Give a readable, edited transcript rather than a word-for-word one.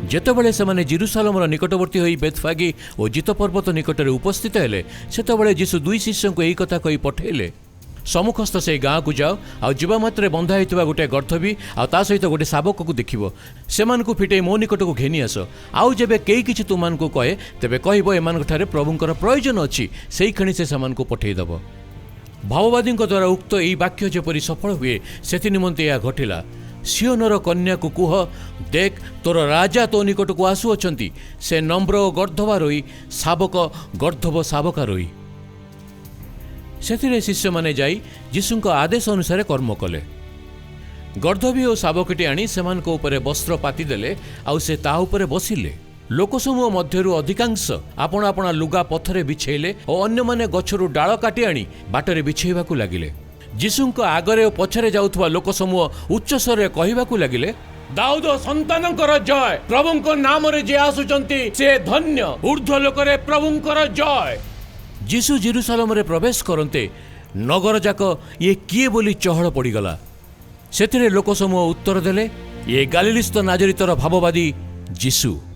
ଯେତେବେଳେ ସେମାନେ ଜିରୁସାଲମର ନିକଟବର୍ତ୍ତୀ ହୋଇ ବେଥଫାଗି ଓ ଜିତ ପର୍ବତ ନିକଟରେ ଉପସ୍ଥିତ ହେଲେ, ସେତେବେଳେ ଯୀଶୁ ଦୁଇ ଶିଷ୍ୟଙ୍କୁ ଏହି କଥା କହି ପଠେଇଲେ, ସମ୍ମୁଖସ୍ଥ ସେଇ ଗାଁକୁ ଯାଅ ଆଉ ଯିବା ମାତ୍ରେ ବନ୍ଧା ହୋଇଥିବା ଗୋଟିଏ ଗର୍ଦ୍ଦଭୀ ଆଉ ତା ସହିତ ଗୋଟେ ଶାବକକୁ ଦେଖିବ। ସେମାନଙ୍କୁ ଫିଟେଇ ମୋ ନିକଟକୁ ଘେନି ଆସ। ଆଉ ଯେବେ କେହି କିଛି ତୁମମାନଙ୍କୁ କହେ, ତେବେ କହିବ, ଏମାନଙ୍କଠାରେ ପ୍ରଭୁଙ୍କର ପ୍ରୟୋଜନ ଅଛି। ସେଇକ୍ଷଣି ସେ ସେମାନଙ୍କୁ ପଠେଇଦେବ। ଭାବବାଦୀଙ୍କ ଦ୍ୱାରା ଉକ୍ତ ଏହି ବାକ୍ୟ ଯେପରି ସଫଳ ହୁଏ, ସେଥି ନିମନ୍ତେ ଏହା ଘଟିଲା। ସିଓନର କନ୍ୟାକୁ କୁହ, ଦେଖ, ତୋର ରାଜା ତୋ ନିକଟକୁ ଆସୁଅଛନ୍ତି। ସେ ନମ୍ର ଓ ଗର୍ଦ୍ଦଭାରୋହୀ, ଶାବକ ଗର୍ଦ୍ଦଭ ଶାବକାରୋହୀ। ସେଥିରେ ଶିଷ୍ୟମାନେ ଯାଇ ଯୀଶୁଙ୍କ ଆଦେଶ ଅନୁସାରେ କର୍ମ କଲେ। ଗର୍ଦ୍ଦଭୀ ଓ ଶାବକଟି ଆଣି ସେମାନଙ୍କ ଉପରେ ବସ୍ତ୍ର ପାତିଦେଲେ ଆଉ ସେ ତା ଉପରେ ବସିଲେ। ଲୋକସମୂହ ମଧ୍ୟରୁ ଅଧିକାଂଶ ଆପଣା ଆପଣା ଲୁଗା ପଥରେ ବିଛେଇଲେ ଓ ଅନ୍ୟମାନେ ଗଛରୁ ଡାଳ କାଟି ଆଣି ବାଟରେ ବିଛେଇବାକୁ ଲାଗିଲେ। ଯୀଶୁଙ୍କ ଆଗରେ ଓ ପଛରେ ଯାଉଥିବା ଲୋକସମୂହ ଉଚ୍ଚସ୍ୱରରେ କହିବାକୁ ଲାଗିଲେ, ଦାଉଦ ସନ୍ତାନଙ୍କର ଜୟ! ପ୍ରଭୁଙ୍କ ନାମରେ ଯିଏ ଆସୁଛନ୍ତି, ସେ ଧନ୍ୟ! ଉର୍ଦ୍ଧ୍ୱ ଲୋକରେ ପ୍ରଭୁଙ୍କର ଜୟ! ଯୀଶୁ ଜିରୁସାଲମରେ ପ୍ରବେଶ କରନ୍ତେ ନଗର ଯାକ ଇଏ କିଏ ବୋଲି ଚହଳ ପଡ଼ିଗଲା। ସେଥିରେ ଲୋକସମୂହ ଉତ୍ତର ଦେଲେ, ଇଏ ଗାଲିଲିସ୍ଥ ନାଜରିତର ଭାବବାଦୀ ଯୀଶୁ।